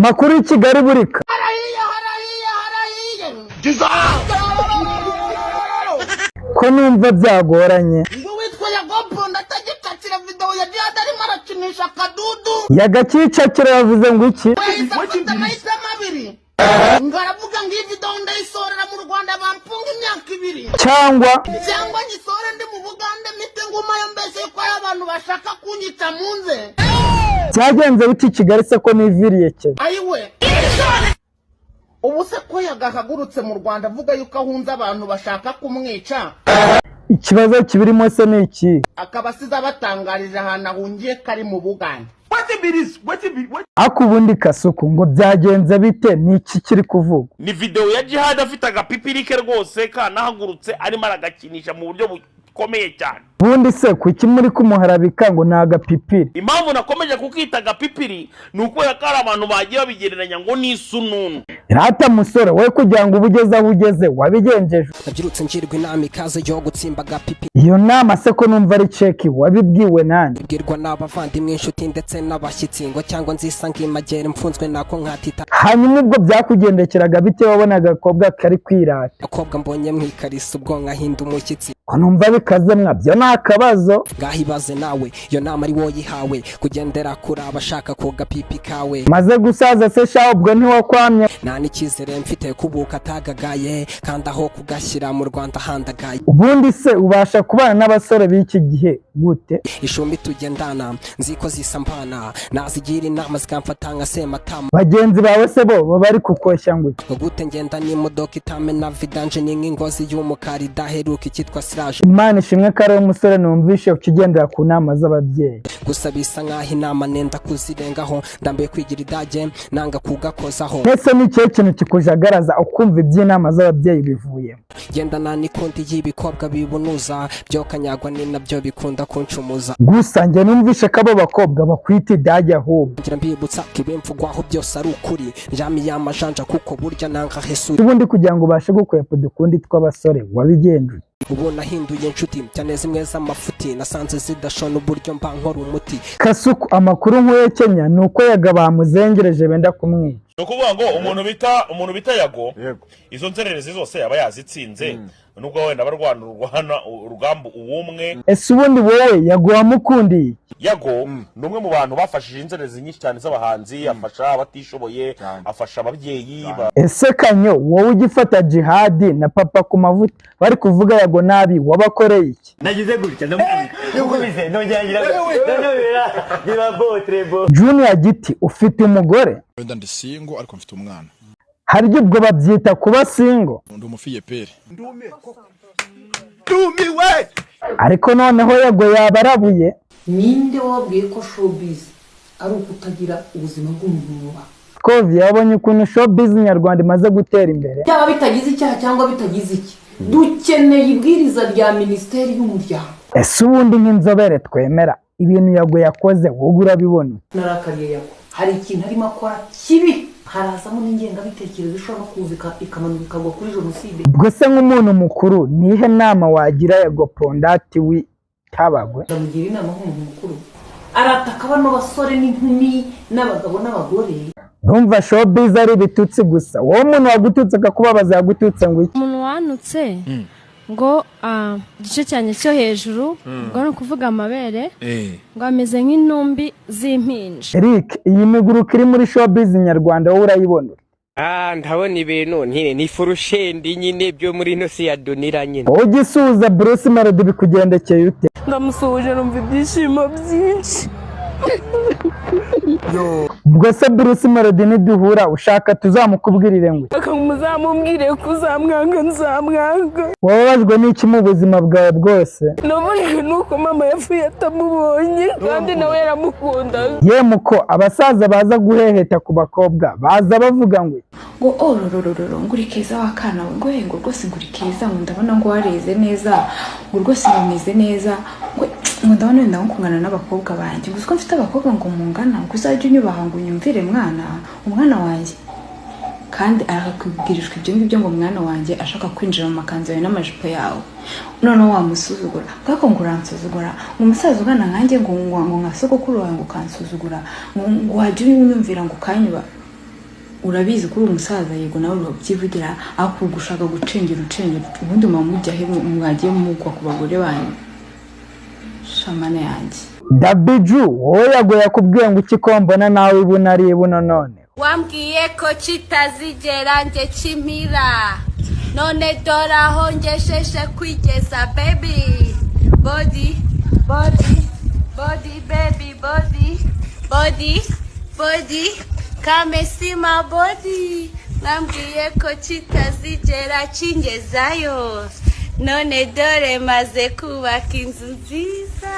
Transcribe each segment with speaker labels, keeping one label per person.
Speaker 1: Makuru y'i Kigali burika.
Speaker 2: Harahiye, harahiye, harahiye!
Speaker 1: Ko numva byagoranye?
Speaker 2: Ngo witwa Yago atagicakira video ya Jihad arimo arakinisha akadudu.
Speaker 1: Yagakicakira yavuze ngo iki?
Speaker 2: Yahise afata amahitamo abiri, ngo aravuga ngo iyi video ndayisorera mu Rwanda bamfunga imyaka 2,
Speaker 1: cyangwa
Speaker 2: cyangwa nyisore ndi mu Bugande mite ngumayo, mbese ko ari abantu bashaka kunyica mu nze.
Speaker 1: Byagenze bite i Kigali se ko niviriye kera?
Speaker 2: Ayiwe, ubu se ko yagahagurutse mu Rwanda avuga yuko ahunze abantu bashaka kumwica,
Speaker 1: ikibazo kibirimo se ni iki?
Speaker 2: Akaba asize abatangarije ahantu ahungiye ko ari mu Bugande.
Speaker 1: Ariko ubundi Kasuku, ngo byagenze bite? Ni iki kiri kuvugwa?
Speaker 3: Ni video ya Jihad afite agapipiri ke rwose kanahagurutse, arimo aragakinisha mu buryo bukomeye cyane.
Speaker 1: Ubundi se kuki muri kumuharabika ngo ni agapipiri?
Speaker 3: Impamvu nakomeje kukita agapipiri ni ukubera ko hari abantu bagiye babigereranya ngo ni isununu.
Speaker 1: Rata musore we, kugira ngo ube ugeze aho ugeze wabigenjeje?
Speaker 4: Nabyirutse ngirwa inama ikaze yo gutsimba agapipi.
Speaker 1: Iyo nama se ko numva ari ceki, wabibwiwe nande?
Speaker 4: Bwirwa n'abavandimwe, inshuti ndetse n'abashyitsi, ngo cyangwa nzisa ngimagera mfunzwe nako nkatita.
Speaker 1: Hanyuma ubwo byakugendekeraga bite wabonaga agakobwa kari kwirata?
Speaker 4: Akobwa mbonye mu ikariso ubwo nkahinda umushyitsi.
Speaker 1: Ko numva bikaze mwabyo ni akabazo.
Speaker 4: Ngaho ibaze nawe iyo nama ari wowe yihawe kugendera kuri abashaka ku gapipi kawe.
Speaker 1: Maze gusaza se shaho, ubwo ntiwakwamye?
Speaker 4: Nta n'icyizere mfite kubuka atagagaye kandi aho kugashyira mu Rwanda handagaye.
Speaker 1: Ubundi se ubasha kubana n'abasore b'iki gihe gute?
Speaker 4: Ishumi tugendana nzi ko zisambana, nazigira inama zikamfata nka sematama.
Speaker 1: Bagenzi bawe se bo baba bari kukoshya ngo iki?
Speaker 4: Ngo gute ngenda n'imodoka itamena vidange, ni nk'ingozi y'umukara idaheruka icyitwa siraje.
Speaker 1: Imana ishimwe ko ari umusore numvishe ukigendera ku nama z'ababyeyi.
Speaker 4: Gusa bisa nk'aho inama nenda kuzirengaho, ndambiwe kwigira idage nanga kugakozaho.
Speaker 1: Mbese ni ikihe kintu kikujagaraza ukumva iby'inama z'ababyeyi bivuyemo?
Speaker 4: Gendana n'ikundi y'ibikobwa bibunuza byokanyagwa, ni nabyo bikunda kuncumuza.
Speaker 1: Gusa njye numvishe ko abo bakobwa bakwita idage ahubwo.
Speaker 4: Ngira mbibutsa ko ibimvugwaho byose ari ukuri, ndyamiye amajanja kuko burya nanga hesuri.
Speaker 1: Ubundi kugira ngo ubashe gukwepa udukundi tw'abasore wabigenje?
Speaker 4: Ubu nahinduye inshuti cyane zimwe z'amafuti, nasanze zidashona uburyo mba nkora umuti.
Speaker 1: Kasuku, amakuru nkuye Kenya ni uko Yaga bamuzengereje benda kumwica.
Speaker 5: Ni ukuvuga ngo umuntu bita Yago, izo nzererezi zose yaba yazitsinze, nubwo wenda barwana urwana urugamba uwumwe.
Speaker 1: Ese ubundi wowe Yago wamukundiye iki?
Speaker 5: Yago ni umwe mu bantu bafashije inzererezi nyinshi cyane z'abahanzi, afasha abatishoboye, afasha ababyeyi.
Speaker 1: Ese Kanyo, wowe ugifata Jihadi na Papa ku Mavuta bari kuvuga Yago nabi, wabakoreye iki?
Speaker 6: Nagize gutya ndamukubise, nongera ngira noneho biba bo très beau.
Speaker 1: Junior Giti, ufite umugore?
Speaker 7: Wenda ndi single ariko mfite umwana.
Speaker 1: Harya ubwo babyita kuba single?
Speaker 7: Ndi umufiyeperi.
Speaker 1: Ariko noneho Yago yaba arabuye.
Speaker 8: Ninde wababwiye ko showbiz ari ukutagira ubuzima bw'umuntu wubaha?
Speaker 1: Kovi yabonye ukuntu showbiz nyarwanda imaze gutera imbere.
Speaker 8: Byaba bitagize icyaha cyangwa bitagize iki, dukeneye ibwiriza rya Minisiteri y'Umuryango.
Speaker 1: Ese ubundi nk'inzobere twemera, ibintu Yago yakoze wowe urabibona?
Speaker 8: Narakariye Yago, hari ikintu arimo akora kibi, harazamo n'ingengabitekerezo ishobora no kuza ikamanuka ikagwa kuri jenoside.
Speaker 1: Ubwo se nk'umuntu mukuru nihe nama wagira Yago Pondati w'itabagwe?
Speaker 8: Ndamugira inama nk'umuntu mukuru, arataka bano basore n'inkumi n'abagabo n'abagore.
Speaker 1: Ndumva showbiz ari ibitutsi gusa. Wowe umuntu wagututse akakubabaza yagututse ngo iki?
Speaker 9: Umuntu wanutse ngo igice cyanjye cyo hejuru, ubwo ni ukuvuga amabere, ngo ameze nk'intumbi z'impinja.
Speaker 1: Eric, iyi miguruko iri muri showbiz nyarwanda wowe urayibona?
Speaker 10: Ah, ndabona ibintu nyine ni furushendi nyine byo muri ino si ya dunira nyine.
Speaker 1: Wowe ugisuhuza Bruce Melody bikugendekeye ute?
Speaker 11: Ndamusuhuje, numva ibyishimo byinshi.
Speaker 1: Ubwo se Bruce Melody niduhura ushaka tuzamukubwirire ngo iki?
Speaker 11: Muzamumbwire ko uzamwanga nzamwanga.
Speaker 1: Wababajwe n'iki mu buzima bwawe bwose?
Speaker 11: Nababajwe nuko mama yapfuye atamubonye kandi nawe yaramukundaga.
Speaker 1: Yemwe ko abasaza baza guheheta ku bakobwa baza bavuga ngo iki?
Speaker 12: Ngo orororororo, ngo uri keza wa kana we, ngo he, ngo rwose ngo uri keza, ngo ndabona ngo wareze neza, ngo rwose ngo umeze neza, ngo ndabona wenda nko kungana n'abakobwa banjye, ngo uzi ko mfite abakobwa ngo mungana, ngo uzajye unyubaha, ngo unyumvire mwana, umwana wanjye. Kandi arakubwirishwa ibyo ngibyo ngo mwana wanjye, ashaka kwinjira mu makanzu yawe n'amajipo yawe, noneho wamusuzugura bwako ngo uransuzugura, ngo umusaza ungana nkanjye, ngo nka sogokuru wawe, ngo ukansuzugura, ngo wajya unyumvira, ngo ukanyuba. Urabizi ko uri umusaza, yego, nawe urabyivugira, ariko gushaka gucengera ucengera, ubundi muba mujya he? Mwagiye mugwa ku bagore banyu, shamana yanjye.
Speaker 1: Dabiju, wowe Yago yakubwiye ngo iki, ko mbona nawe ibuno ari ibuno none?
Speaker 13: Wambwiye ko kitazigera nge kimpira, none dore aho ngejeje kwigeza. Baby, body, body, body, baby, body, body, body, come see my body. Mwambwiye ko kitazigera kingezayo, none dore maze kubaka inzu nziza.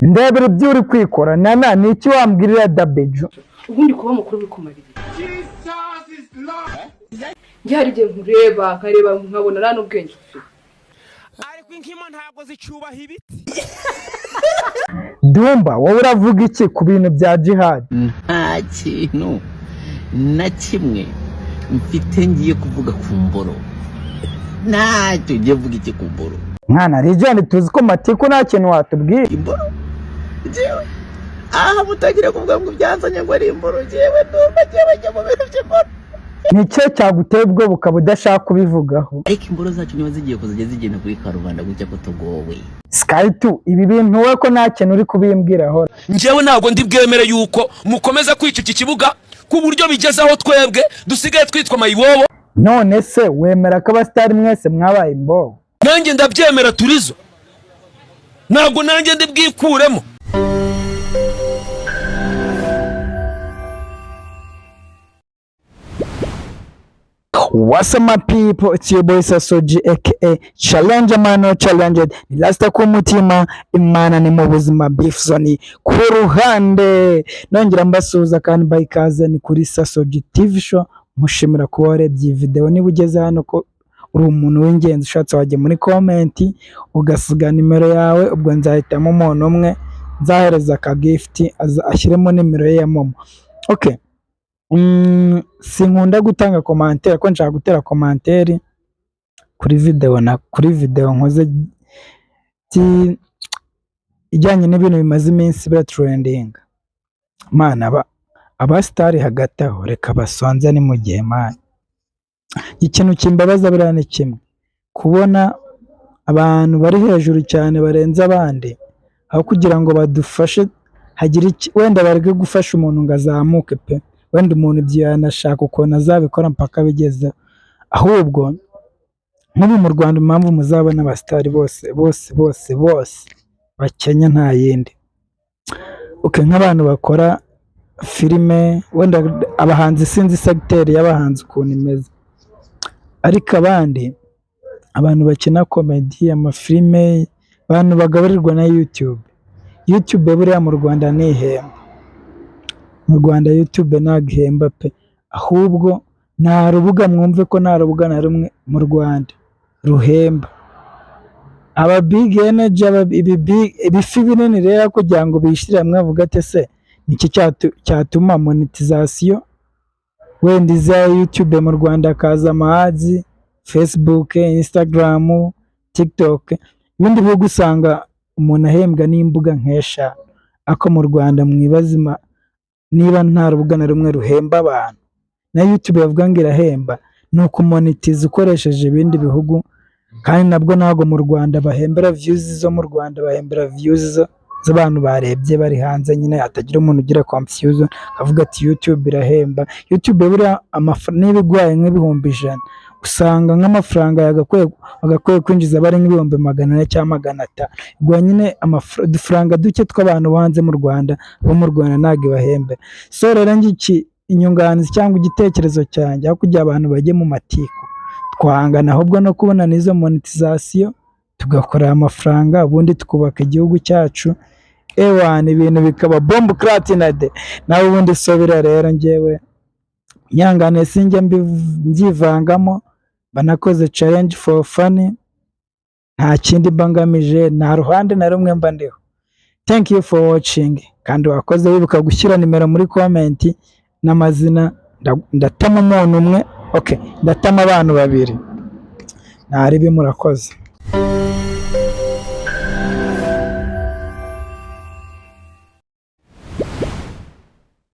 Speaker 1: Ndebera ibyo uri kwikora. Nana, ni iki wambwirira Dabiju?
Speaker 11: Ubundi kuba mukuru bikumarira? Njye hari igihe nkureba, nkareba, nkabona nta n'ubwenge ufite.
Speaker 14: Ariko inkima ntabwo zicyubaha ibiti.
Speaker 1: Dumba, wowe uravuga iki ku bintu bya Jihad?
Speaker 15: Nta kintu na kimwe mfite ngiye kuvuga ku mboro. Ntacyo ngiye kuvuga iki ku mboro.
Speaker 1: Mwana Legend, tuzi ko matiku nta kintu watubwira.
Speaker 15: Imboro njyewe aha mutangira kuvuga ngo byanzanye ngo ari imboro, njyewe ndumva njyewe njya mu bintu by'imboro.
Speaker 1: Ni cyo cyaguteye ubwoba ukaba udashaka kubivugaho?
Speaker 15: Ariko imboro zacu niba zigiye kuzajya zigenda kuri karubanda gutya, ko tugowe.
Speaker 1: Sky 2, ibi bintu wowe ko nta kintu uri kubimbwiraho?
Speaker 14: Njyewe ntabwo ndi bwemere yuko mukomeza kwica iki kibuga ku buryo bigeze aho twebwe dusigaye twitwa mayibobo.
Speaker 1: None se wemera ko abasitari mwese mwabaye imbobo?
Speaker 14: Nanjye ndabyemera, turizo, ntabwo nanjye ndi bwikuremo.
Speaker 1: What's up, my people? It's your boy Sasoji, aka Challenge Man or Challenged. Ni Rasta ku mutima, Imana ni mu buzima, Beef Zone ku ruhande. Nongera mbasuhuza kandi mbaha ikaze, ni kuri Sasoji TV Show. Mushimira kuba warebye iyi video. Niba ugeze hano ko uri umuntu w'ingenzi, ushatse wajya muri comment ugasiga nimero yawe, ubwo nzahitamo umuntu umwe nzahereza aka gift, ashyiremo nimero ye ya MoMo. Okay. Sinkunda gutanga commentaire, ko nshaka gutera commentaire kuri video na kuri video nkoze ijyanye n'ibintu bimaze iminsi bira trending. Mana, aba abasitari hagati aho reka basonze, ni mu gihe, man. Ikintu kimbabaza buriya ni kimwe, kubona abantu bari hejuru cyane barenze abandi, aho kugira ngo badufashe hagire iki, wenda bareke gufasha umuntu ngo azamuke pe, wenda umuntu ibyo yanashaka ukuntu azabikora mpaka abigezeho. Ahubwo nk'ubu mu Rwanda, impamvu muzabona abasitari bose bose bose bose bakenya nta yindi. Okay, nk'abantu bakora filime, wenda abahanzi, sinzi segiteri y'abahanzi ukuntu imeze, ariko abandi abantu bakina comedy, amafilime, abantu bagaburirwa na YouTube. YouTube buriya mu Rwanda ntihemba. Mu Rwanda YouTube ntabwo ihemba pe, ahubwo nta rubuga, mwumve ko nta rubuga na rumwe mu Rwanda ruhemba. Aba big energy, ibifi binini rero, kugira ngo bishyire hamwe bavuga ati: "Ese niki cyatuma monetization wenda iza YouTube mu Rwanda, hakaza ama ads, Facebook, Instagram, TikTok?" Ibindi bihugu usanga umuntu ahembwa n'imbuga nk'eshanu, ariko mu Rwanda mwibaze niba nta rubuga na rumwe ruhemba abantu. Na YouTube bavuga ngo irahemba, ni ukumonetiza ukoresheje ibindi bihugu, kandi nabwo ntabwo mu Rwanda bahembera views zo mu Rwanda, bahembera views z'abantu barebye bari hanze nyine. Hatagira umuntu ugira confusion akavuga ati YouTube irahemba. YouTube buriya niba iguhaye nk'ibihumbi 100, usanga nk'amafaranga bagakwiye kwinjiza bari nk'ibihumbi 400 cyangwa 500. Iguha nyine udufaranga duke tw'abantu bo hanze. Mu Rwanda, abo mu Rwanda ntabwo ibahembe. So rero ngiki inyunganizi cyangwa igitekerezo cyanjye, aho kugira abantu bajye mu matiku, twahangana ahubwo no kubona n'izo monetization, tugakorera amafaranga, ubundi tukubaka igihugu cyacu, ewana ibintu bikaba bomb clatinade. Nawe ubundi sobera rero, njyewe nyangane sinjya mbyivangamo, banakoze challenge for fun, nta kindi mba ngamije, nta ruhande na rumwe mba ndiho. Thank you for watching, kandi wakoze wibuka gushyira nimero muri comment n'amazina. Ndatama umuntu umwe, okay, ndatama abantu babiri, ntaribi. Murakoze.